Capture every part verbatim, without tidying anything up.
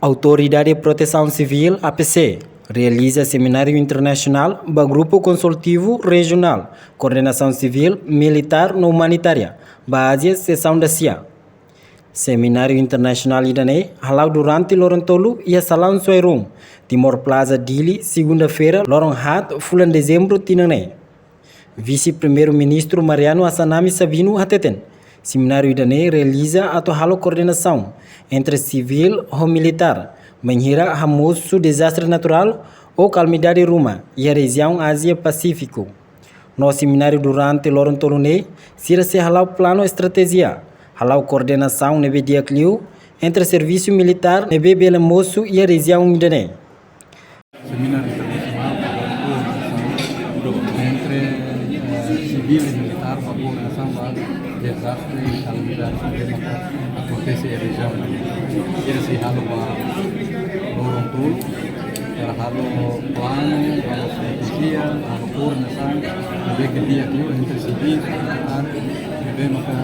Autoridade Protesaun Sivíl, A P C, realiza semináriu internasionál ba Grupu Konsultivu Rejionál Koordenasaun Sivíl, Militár no Umanitária ba Ázia, sesaun da sia. Semináriu internasionál ida-ne'e hala'o durante loron tolu iha Salaun Suai Room, Timor Plaza, Dili, segunda-feira, loron haat, fulan Dezembru tinan ne'e. Vise-Primeiru-Ministru Mariano Assanami Sabino hateten, semináriu ida-ne'e realiza atu halo koordenasaun entre sivíl ho militár, bainhira hamosu dezastre naturál ou kalamidade ruma iha rejiaun Ázia Pasífiku. No semináriu durante loron tolu ne'e, sira sei hala'o planu estratéjia, hala'o koordenasaun ne'ebé di'ak liu entre servisu militár ne'ebé bele mosu iha rejiaun ida-ne'e. Semináriu internasionál ba koordenasaun entre, eh, sivíl i militár ba koordenasaun ba dezastre i kalamidade ne'ebé maka akontese iha rejiaun. Ida sei halo ba loron tolu, para halo planu, halo estratéjia, halo koordenasaun ne'ebé ke di'ak liu entre sivíl i militár ne'ebé maka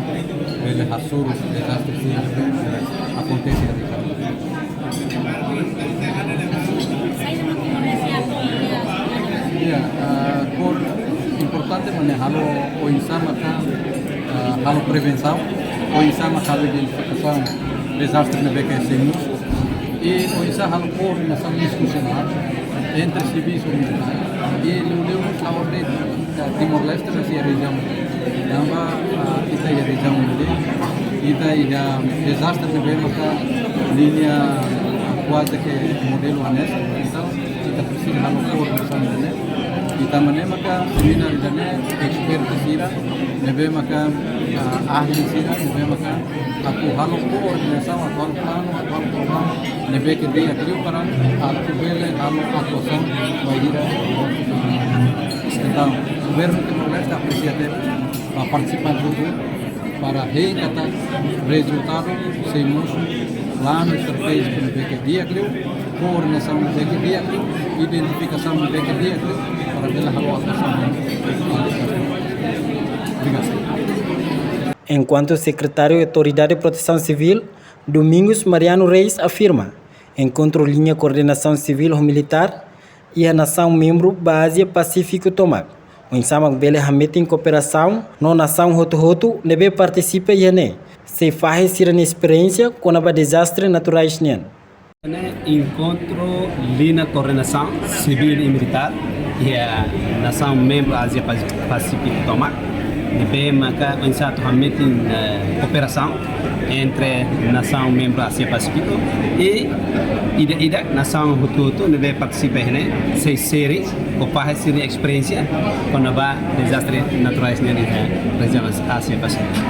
bele hasoru dezastre sira ne'ebé akontese iha rejiaun. Ya, ah, kor importante mak ne'e halo oinsá maka, ah, halo prevensaun, oinsá maka halo identifikasaun dezastre ne'ebé ke sei mosu, i oinsá halo koordenasaun institusionál entre sivíl i militár. I liuliu mós ha'u dehan, ah, Timor-Leste rasik rejiaun. Tanba, ah, ita iha rejiaun ne'e, ita iha dezastre ne'ebé maka liña, ah, kuaze ke modelu hanesan. Entaun, ita presiza halo koordenasaun ne'e. Ita mane maka semináriu ida-ne'e, expert sira ne'ebé maka, ah, ahli sira ne'ebé maka atu halo koordenasaun, atu halo planu, atu halo programa ne'ebé ke di'ak liu para atu bele halo atuasaun bainhira. Entaun, governu Timor-Leste apresia tebes ba partisipante hotu para hein katak rezultadu sei mosu planu estratéjiku ne'ebé ke di'ak liu, koordenasaun ne'ebé ke di'ak liu, identifikasaun ne'ebé ke di'ak liu, para bele halo atuasaun. Obrigadu. Enkuantu Sekretáriu Autoridade Protesaun Sivíl, Domingos Mariano Reis, afirma, enkontru liña koordenasaun sivíl ho militár iha nasaun membru ba Ázia Pasífiku tomak, oinsá mak bele hametin kooperasaun no nasaun hotu-hotu ne'ebé partisipa iha ne'e, sei fahe sira-nia esperiénsia kona-ba dezastre naturais nian. Enkontru liña koordenasaun sivíl i militár iha nasaun membru Ázia Pas-, Pasífiku tomak, ne'ebé maka oinsá atu hametin, eh, kooperasaun entre nasaun membru Ázia Pasífiku i ida-idak nasaun hotu-hotu ne'ebé partisipa iha ne'e, sei seri ou fahe sira-nia esperiénsia kona-ba dezastre naturais nian iha rejiaun Ázia Pasífiku.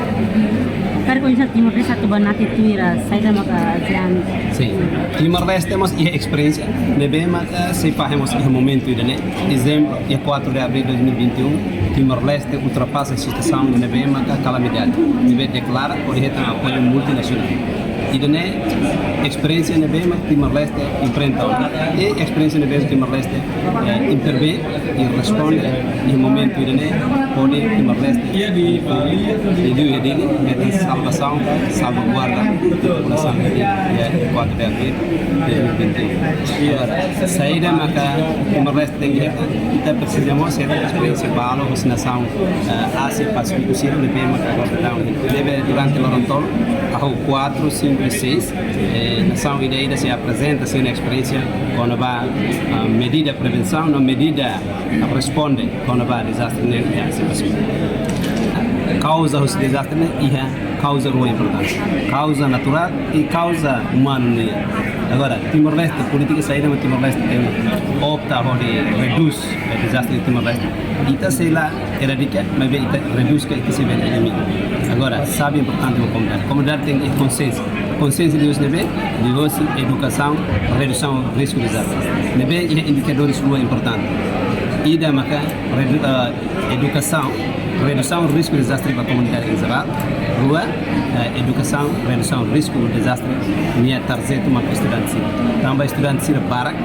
Karik oinsá Timor-Leste atu banati tuir, saida maka asean. Sin. Timor-Leste mós iha esperiénsia ne'ebé maka sei fahe mós iha momentu ida-ne'e. Ezemplu, iha quatro de abril dois mil e vinte e um, Timor-Leste ultrapasa situasaun ne'ebé maka kalamidade, ne'ebé deklara hodi hetan apoiu multinasionál. Ida-ne'e esperiénsia ne'ebé mak Timor-Leste enfrenta ona. I esperiénsia ne'ebé Timor-Leste, eh, intervein i responde iha momentu ida-ne'e hodi Timor-Leste, eh, liuliu iha Dili, hetan salvasaun, salvaguarda populasaun iha quatro de abril dois mil e vinte e um. Agora, saida maka Timor-Leste tenke hetan, ita presiza mós hetan esperiénsia balu husi nasaun, eh, Ázia Pasífiku sira ne'ebé maka agora daudaun ne'e durante loron tolu, hahú quatro, cinco e seis, eh, nasaun ida-idak sei aprezenta sira-nia esperiénsia kona-ba, ah, medida prevensaun no medida responde kona-ba dezastre ne'e iha Ázia Pasífiku. Kauza husi dezastre ne'e iha kauza rua importante. Kauza naturál i kauza umanu nian. Agora, Timor-Leste, polítika saida mak Timor-Leste tenke opta hodi redús, eh, dezastre Timor-Leste. Ita sei la eradika, maibé ita redús ka ita sei bele elimina. Agora, sabe importante ba komunidade. Komunidade tenke konsiénsia. Konsiénsia liuhusi ne'ebé? Liuhusi edukasaun, redusaun risku dezastre. Ne'ebé iha indikadores rua importante. Ida maka redu-, eh, edukasaun, redusaun risku dezastre ba komunidade em geral. Rua, eh, edukasaun, redusaun risku dezastre, nia tarjetu maka estudante sira. Tanba estudante sira barak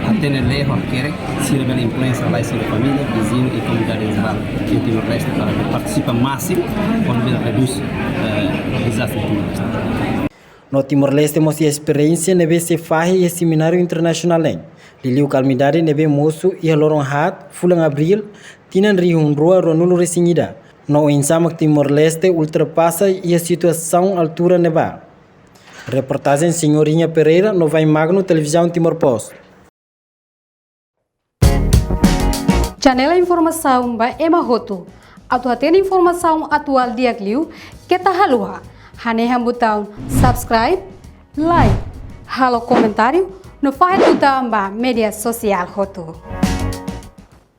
hatene lee ho hakerek, sira bele influensia lai sira família, viziñu i komunidade em geral iha Timor-Leste para partisipa másimu, hodi bele redús, eh, dezastre Timor-Leste. No Timor-Leste mós iha esperiénsia ne'ebé sei fahe iha semináriu internasionál ne'e, liuliu kalamidade ne'ebé mosu iha loron haat fulan Abríl tinan rihun rua ruanulu-resin-ida. No oinsá mak Timor-Leste ultrapasa iha situasaun altura ne'ebá. Reportajen Senhorinha Pereira no Vai Magno, Televizaun Timor Post. Janela informasaun ba ema hotu. Atu hatene informasaun atuál di'ak liu, keta haluha hanehan butaun subscribe, like, halo komentáriu, no fahe tutan ba média sosiál hotu.